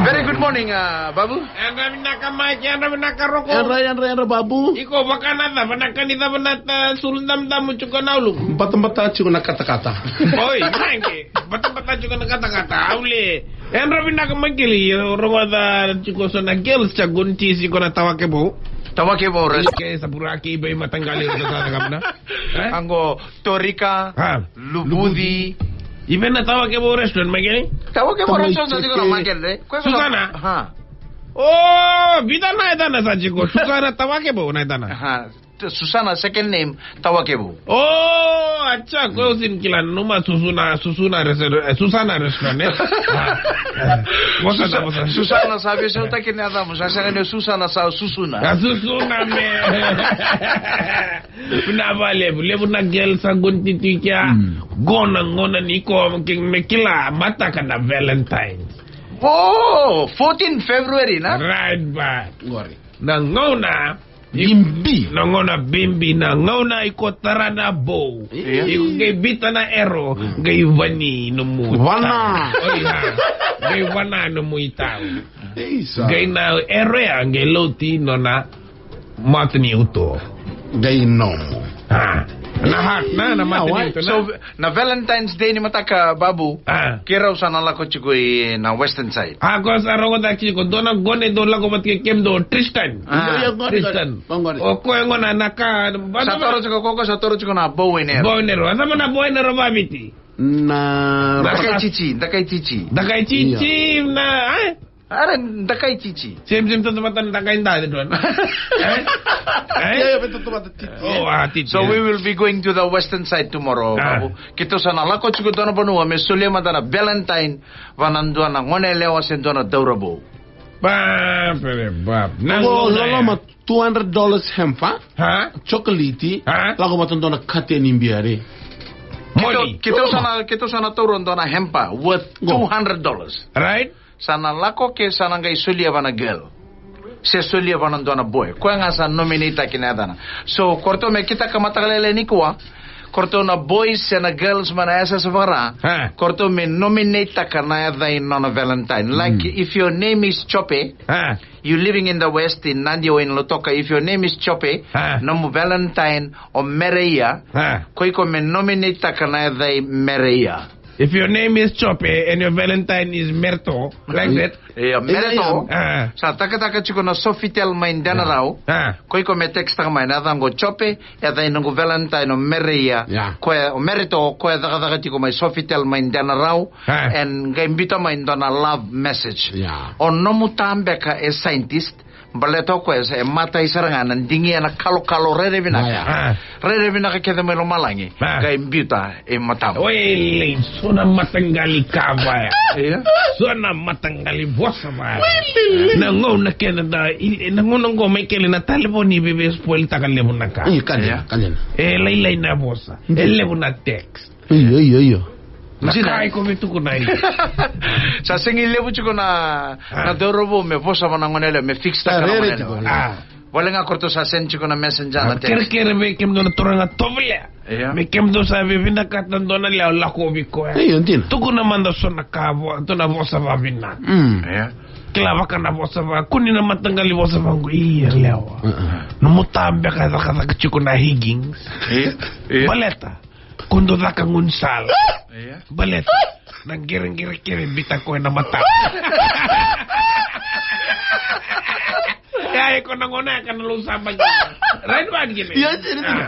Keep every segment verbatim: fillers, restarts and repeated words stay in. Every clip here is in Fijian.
Very good morning, uh, Babu. Yadra vinaka Mike, yadra vinaka Roko. Yadra, yadra, yadra, Babu. Iko vaka na cava, na ka ni cava na ta sulu damudamu tiko na ulumu? Batabata tiko na katakata. Oi, Mike, batabata tiko na katakata. Au le. Yadra vinaka Mike, li, rogoca tiko so na girls sa gonetisi iko na Tawakevou. Tawakevou, res. Ke sa puraki, veimataqali, ro sa cakava na. Eh? Qo, Torika, ha, Luvuci. Even na Tawakevou restaurant, Mike, li? Tawakevou restaurant, sa tiko na Mike, re. Ko e Susana? Ha. Oh, vica na yacana sa tiko. Susana Tawakevou na yacana. Ha. T-, Susana, second name, Tawakevou. Oh, acha, ko sin kila numa Susuna, Susuna res-, eh, Susana restaurant, eh? Ah, eh. Vosa na, vosa. Susana, sa veisautaki na yacamu, sa sega ni Susana, sa Susuna. Ah, Susuna, me. Na vale, levu na girl sa gonetiti kea. Mm. Qo na gauna ni ko, ke me kila, mataka na Valentine. Oh, fourteen February, na? Right, but. Qori. Na gauna, bibi. Na gauna bibi, na gauna iko tara na bou. Io. Iko qai biuta na ero, mm, qai vani nomu itau. Vana. Oi, ha. Qai vana nomu itau. Isa. Qai na ero ya, qai lauti nona mataniuto. Qai nomu. Ah. Na hat, na, na mataniuto, na. So, na Valentine's Day ni mataka, Babu, ah, keirau sa na lako tiko i na Western side. Ah, ko sa rogoca tiko, dua na gone dau lako vata kei kemudou, Tristan. Ah. Io, io, gone, Tristan. Gone, gone. O koya gona na ka, sa toro tiko ko, ko sa toro tiko na bow and arrow. Bow and arrow. A cava na bow and arrow vaviti? Na dakai cici, dakai cici. Dakai cici, io, na, eh? Era dakai cici. Same, same, tautauvata na dakai dua, the one. Eh? Eh? Io, io, tautauvata cici. Oh, ah, cici, so, eh, we will be going to the western side tomorrow, ah, Babu. Keitou sa na lako tiko dua na vanua me solia mada na Valentine vua na dua na gone yalewa se dua na dauravou. Ba, pere, ba. Na qo, loloma, two hundred dollars hamper. Ha? Chocolate. Ha? Lako vata dua na kateni bia. Moni. Keitou, keitou sa na, keitou sa na taura dua na hamper worth two hundred dollars. Right? Sa na lako ke sa na qai solia vua na girl. Se solia vua na dua na boy. Koya ga sa nominate-taki na yacana. So, ko ratou me kitaka mataka lailai nikua. Ko ratou na boys se na girls mai na yasayasa vaka-Ra. Ha. Ko ratou me nominate-taka na yaca i nona Valentine. Like, mm, if your name is Chope, ha, you living in the west in Nadi or in Lautoka, if your name is Chope, ha, nomu Valentine o Mereia, ha, ko iko me nominate-taka na yaca i Mereia. If your name is Chope and your Valentine is Merto, like that. Io, Merto. Io, io. Ah. Sa takataka tiko na Sofitel mai Denarau. Ah. Ko iko me text-taka mai na yaca qo Chope, yaca i noqu Valentine o Mereia. Yeah. Ko e, o Merto, ko e cakacaka tiko mai Sofitel mai Denarau. Ah. And qai biuta mai dua na love message. Yeah. O nomu ta beka e scientist, baleta o koya sa e matai sara ga na digia na kalokalo rairai vinaka. Aya. Ah. Rairai vinaka kece mai lomalagi. Ah. Qai biuta e matamu. Oi, lei, so na mataqali ka vaya. Io. So na mataqali vosa vaya. Oi, lei, lei. Na gauna kece da, i, na gauna qo mai kele na talevoni e veivei-spoil-taka levu na ka. Io, ka dina, io, ka dina. E lailai na vosa. Io. E levu na text. Io, io, io. Na ka iko via tukuna. Sa sega ni levu tiko na, ah, na dauravou me vosa vua na gone yalewa, me fix-taka na gone yalewa. Ah. Vale ga ko ratou sa send tiko na messenger, na text. Kerekere vei kemudou na turaga tovolea. Io. Me kemudou sa via vinakata dua na yalewa lako vei koya. Io, dina. Tukuna mada so na ka vo-, dua na vosa vavinaka. Mm. Io. Kila vaka na vosa va, kua ni na mataqali vosa vaqo, io yalewa. Uh-uh. Nomu ta beka e cakacaka tiko na Higgins. Io, io. Baleta. Ko dou caka gaunisala. Io. Baleta na qereqere kece biuta koya na matamu. Ia, iko na gone ka na lou saba kina. Right, man, kina. Ia, siri, siri.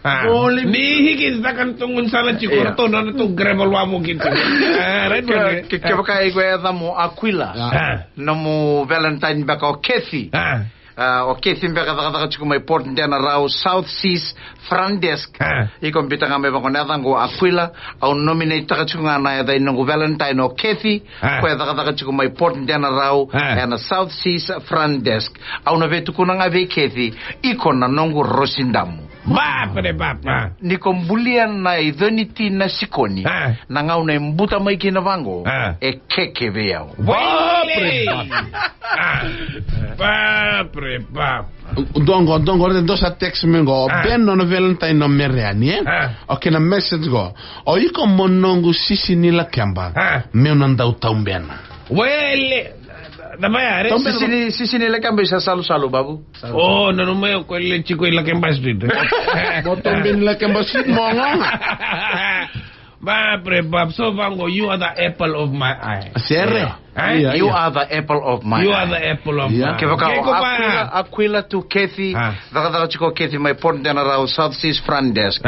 Ah. Ah. Ni Higgins caka na tou gaunisala tiko, io, ratou na, na tou gravel wavoki tu. Ah, right, man. Ke, ke, kevaka iko e yacamu Aquila. Ah. Nomu Valentine beka o Kathy. Ah. Ah, o Kathy beka cakacaka tiko mai Port Denarau, South Seas front desk. Ah. Iko biuta ga mai vaqo na yaca qo Aquila, au nominate-taka tiko ga na yaca i noqu Valentine o Kathy, ah, ko e cakacaka tiko mai Port Denarau, ah, ena South Seas front desk. Au na via tukuna ga vei Kathy, iko na noqu rosidamu. Ba, pere, ba, ba. Ni ko bulia na iconi ti na sikoni, ah, na gauna e buta mai kina vaqo, ah, e keke vei au. Ba, pere, ba. Ah. Ba, pere, ba. Dua qo, dua qo, e dua sa text mai qo. Ah. Ben, nona Valentine o Mereia, e? Ah. Okay, na message qo. O iko mo noqu sisi ni lakeba. Ah. Meu na dau taubena. Wele. Na maya, re? Sisini, sisini Lakeba i sa salusalu, Babu. Oh, na numa ya ko le tiko i Lakeba Street. Mo tobe ni Lakeba Street, mo goga. Ba, bre, Bab, so vaqo, you are the apple of my eye. Sere. Eh? You are the apple of my eye. You are the apple of my eye. Kevaka o Aquila, Aquila tu Kathy, cakacaka tiko Kathy mai Port Denarau, South Seas front desk.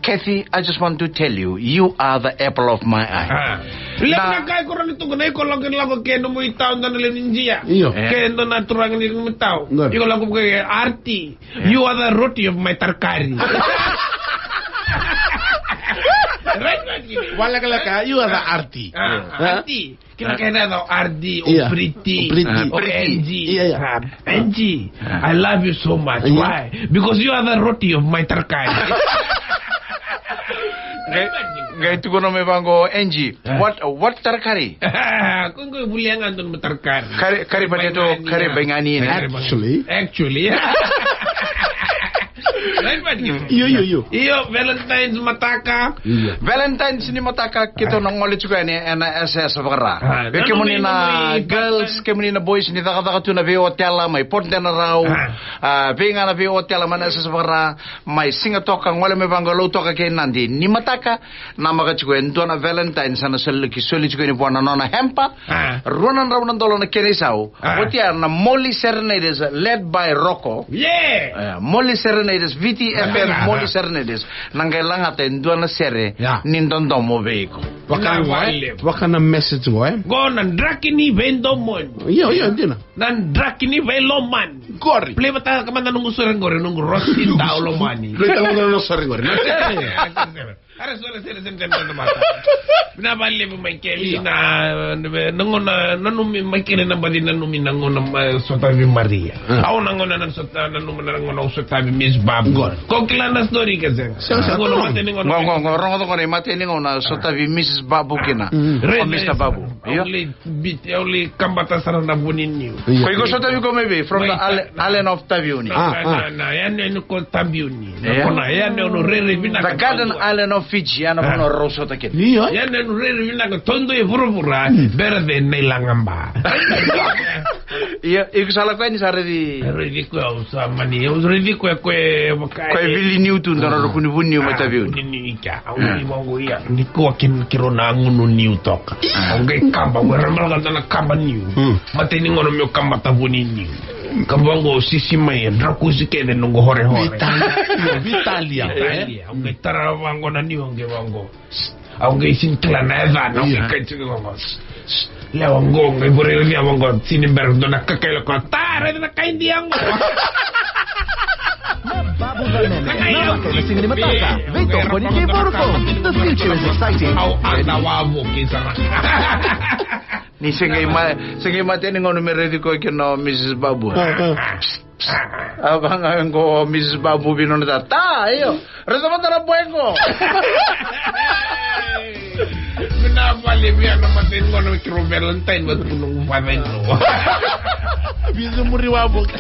Kathy, I just want to tell you, you are the apple of my eye. Levu na ka e koro ni tuku na iko lako, lako ke nomu itau dana le ni jia. Io. Ke dana turaga ni nomu itau. Iko lako ke arti. You are the roti of my tarkari. Right, right. Walakalaka, you are the arti. Ah, arti. Kila kena na arti, o pretty, o pretty. Angie. Angie, I love you so much. Why? Because you are the roti of my tarkari. Qai tukuna mai vaqo, Angie. What, what tarkari? Ko qo vulia ga donu mo tarkari. Kari, kari pateto, kari baigani. Actually. Actually. Io, io, io. Io, Valentine's mataka. Valentine's ni mataka, keitou na gole tiko yani ena S S vakara. Vei kemuni na girls, kemuni na boys ni cakacaka tu na veiotela mai Port Denarau. Vei ga na veiotela mai na S S vakara. Mai Sigatoka, gole mai vaqo Lautoka kei Nadi. Ni mataka, namaka tiko e dua na Valentine sa na soli, soli tiko yani vua na nona hamper. Rua na drau na dola na kena isau. Oti ya na Moli Serenaders led by Rocco. Yeah. Moli Serenaders, V T F M Moli Serenaders. Na qai lagata e dua na sere ni dodomo vei iko. Vaka na message qo, e? Qo na draki ni veidomoni. Io, io, dina. Na draki ni veilomani. Qori. Play vata ka mada noqu sore qori, noqu rosi dau lomani. Play vata ka mada noqu sore qori. Are sore sere sere sere sere mata. Vinaka vakalevu Maikeli na, na gauna nanumi Maikeli na baci nanumi na gauna sotavi Maria. Au na gauna na sota nanumi na gauna au sotavi Miss Babu. Ko kila na story ka sega. Sega, sega. Gauna mateni gauna. Qo, qo, qo, rogoca qo na imateni gauna sotavi Missus Babu kina. O Mister Babu. Io. Au lai bit, au lai kabata sara na vu ni niu. Ko iko sotavi ko mai vei, from the island of Taveuni. Na, na, na, yanuyanu ko Taveuni. Na kona yanuyanu rairai vinaka. The Garden Island of Fiji, ya na vanua rau sota kina. Io. Yanuyanu rairai vinaka, taudua e vuravura, bera vei na ilaga ba. Io, iko sa lako yani sa raici. Raici koya au sa mani, au raici koya koya vaka. Koya vili niu tu, dua na ruku ni vu ni niu mai Taveuni. Au ni vaqo ia. Nikua kina keirau na gunu niu toka. Au qai kaba, au ramalaka dua na kaba niu. Mateni gauna meu kabata vu ni niu. Kaba qo sisi mai e drakusi kece noqu horehore. Vitalia. Vitalia. Au qai tara vaqo na niu, au qai vaqo. Au qai sini kila na yacana, au qai kai tiko vaqo. Lewa qo, qai vure o lewa qo, sini bera dua na kakaila ko, ta, raica na kai Idia qo. Na Babu Vanene, na vaka na siga ni mataka. Veitokoni kei Vodacom. The future is exciting. Au ana wavoki sara. Ni se qai ma, se qai mateni gauna me raici koya kina o Missus Babu. A vaqo Missus Babu vei nona tata, io. Raica mada na boy qo. Vinaka vakalevu ya na mateni gauna me keirau Valentine vata kei noqu father-in-law. Vica muri wavoki.